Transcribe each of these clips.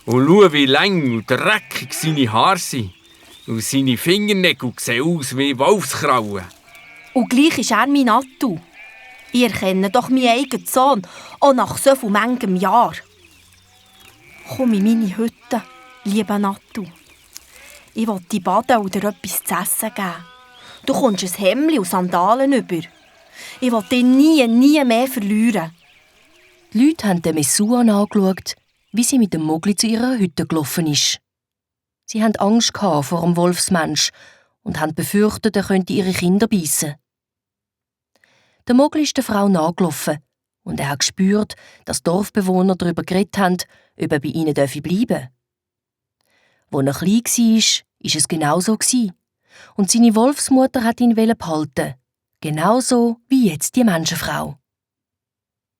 Und schau, wie lang und dreckig seine Haare sind. Und seine Fingernägel sehen aus wie Wolfskrallen. Und gleich ist er mein Nattu. Ich erkenne doch meinen eigenen Sohn, auch nach so viel manchem Jahr. Komm in meine Hütte, lieber Nattu. Ich will dich baden und dir etwas zu essen geben. Du kommst ein Hemdli und Sandalen über. Ich will dich nie mehr verlieren. Die Leute haben den Messuan angeschaut, wie sie mit dem Mogli zu ihrer Hütte gelaufen ist. Sie hatten Angst vor dem Wolfsmensch und haben befürchtet, er könnte ihre Kinder beißen. Der Mogli ist der Frau nachgelaufen und er hat gespürt, dass die Dorfbewohner darüber geredet haben, ob er bei ihnen bleiben dürfe. Als er klein war, war es genau so. Und seine Wolfsmutter hat ihn behalten. Genauso wie jetzt die Menschenfrau.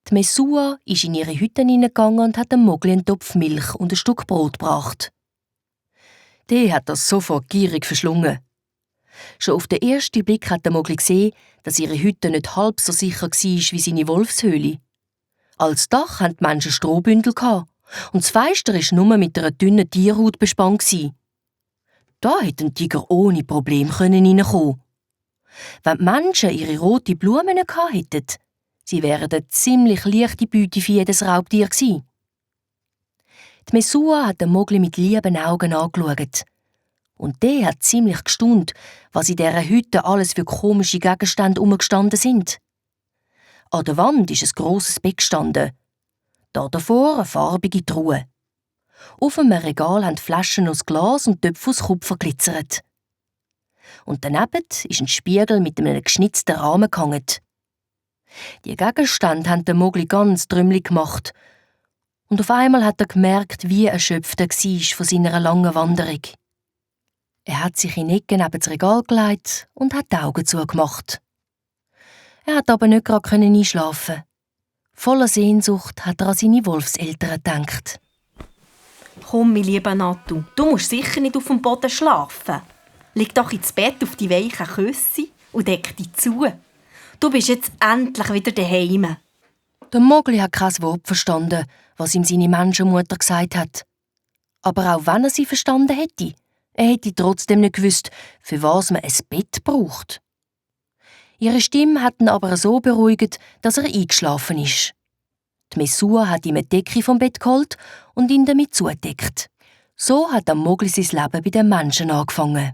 Die Messua ist in ihre Hütte hineingegangen und hat dem Mogli einen Topf Milch und ein Stück Brot gebracht. Der hat das sofort gierig verschlungen. Schon auf den ersten Blick hat der Mogli gesehen, dass ihre Hütte nicht halb so sicher war wie seine Wolfshöhle. Als Dach hatten die Menschen Strohbündel und das Fenster war nur mit einer dünnen Tierhaut bespannt. Da hätte ein Tiger ohne Problem reinkommen. Wenn die Menschen ihre roten Blumen nicht hätten, sie wären eine ziemlich leichte Beute für jedes Raubtier gewesen. Die Messua hat den Mogli mit lieben Augen angeschaut. Und der hat ziemlich gestaunt, was in dieser Hütte alles für komische Gegenstände umgestanden sind. An der Wand ist ein grosses Bett gestanden. Da davor eine farbige Truhe. Auf einem Regal haben Flaschen aus Glas und Töpfe aus Kupfer glitzert. Und daneben ist ein Spiegel mit einem geschnitzten Rahmen gehangen. Die Gegenstände haben den Mogli ganz trümmelig gemacht. Und auf einmal hat er gemerkt, wie erschöpft er war von seiner langen Wanderung. Er hat sich in die Ecke neben das Regal gelegt und hat die Augen zugemacht. Er hat aber nicht gerade einschlafen. Voller Sehnsucht hat er an seine Wolfseltern gedacht. Komm, mein lieber Nattu, du musst sicher nicht auf dem Boden schlafen. Leg doch ins Bett auf die weichen Küsse und deck dich zu. Du bist jetzt endlich wieder daheim. Der Mogli hat kein Wort verstanden, was ihm seine Menschenmutter gesagt hat. Aber auch wenn er sie verstanden hätte, er hätte trotzdem nicht gewusst, für was man ein Bett braucht. Ihre Stimme hat ihn aber so beruhigt, dass er eingeschlafen ist. Die Messua hat ihm eine Decke vom Bett geholt und ihn damit zugedeckt. So hat der Mogli sein Leben bei den Menschen angefangen.